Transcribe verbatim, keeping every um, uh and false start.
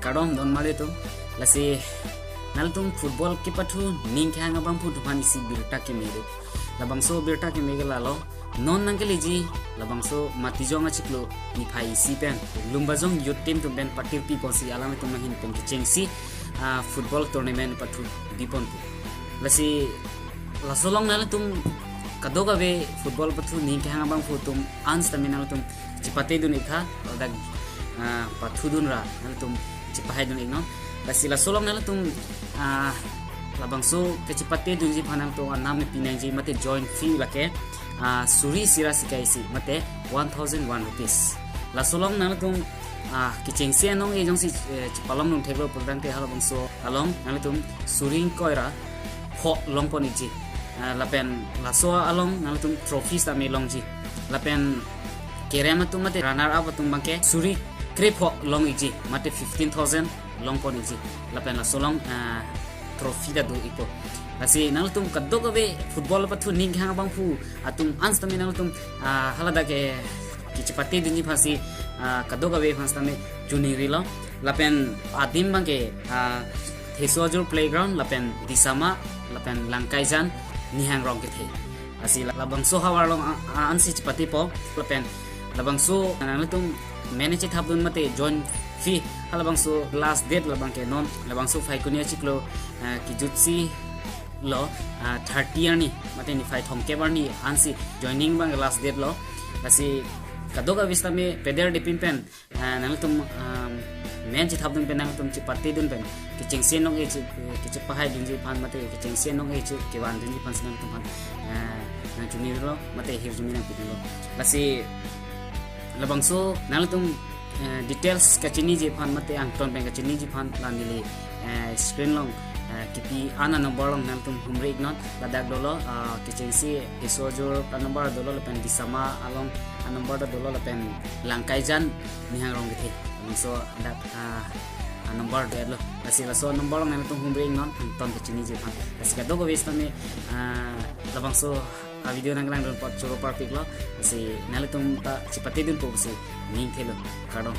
Kardom don mali atum. Lasi nangtum football kepathu ning kehang abangphu atum aphan isi birta keme do. Labangso birta keme ke lalo. Non nangkeleji labangso Matijong achiklo niphai isi pen Lumbajong youth team atum pen patirpi ponsi alanglitum ahin pen kechengsi, ah, football tournament pathu bipon pu. Lasi laso along nangtum kadokave football pathu ning kehang abangphu atum an sitame nangtum chepate dun ik tha, ladak, ah, pathu dun ra nangtum chepahai dun iknon. Lasi laso along nangtum, ah, labangso kechepate dunji aphan nangtum anam pi nangji mate join fee lake, ah, suri isi ra sika isi mate one thousand one rupees. Laso along nangtum, ah, kechengsi anong-e jongsi, eh, chepalong nung theklo pulotangte halabangso along nangtum suri ingkoi ra pho longpon ikji. Ah, lapen laso along nangtum trophy sitame longji. Lapen kerem atum mate runner up atum abangke suri krepho long ikji mate fifteen thousand longpon ikji. Lapen laso along, ah, trophy ta do ikpo. Lasi nangtum kadokave football pathu ning kehang abangphu atum an sitame nangtum, ah, haladak ke kechepate dunji aphansi, ah, kadokave aphan sitame choningri lo. Lapen adim abangke, ah, Theso Ajur Playground, lapen Disama, lapen Langkaijan, Nihang Rongkethe. Lasi la-, labangso havar along a-, a-, ansi chepatepo, lapen labangso nangtum manage thap dun mate join fee, halabangso last date labangke non, labangso Phaikuni achiklo, ah, kejutsi lo, ah, thirty arni, mate niphai thomkep arni ansi joining abang last date lo. Lasi kadokave sitame peder dipin pen, ah, nangtum, ah, men chethap dun pen nangtum chepate dun pen kechengsi anong-e che-, kechepahai dunji aphan mate kechengsi anong-e che kevan dunji aphansi nangtum aphan, ah, nangchoningri lo mate hirjume nangpi dun lo. Lasi labangso nangtum, eh, details kachiniji aphan mate angton pen kachiniji aphan la neli, eh, screen along, eh, kipi an anumber along nangtum humri iknon, ladak dolo, ah, kechengsi Theso Ajur anumber dolo lapen Disama along anumber ta dolo lapen Langkaijan Nihang Rongkethe. Labangso dak, ah, anumber do-etlo. Lasi laso anumber along nangtum humri iknon angton kachiniji aphan. Lasi kadokave sitame, ah, labangso avideo nangkelang dun apot choro parpiklo. Lasi nangtum ta chepate dunpo pusi ning thelo. Kardom.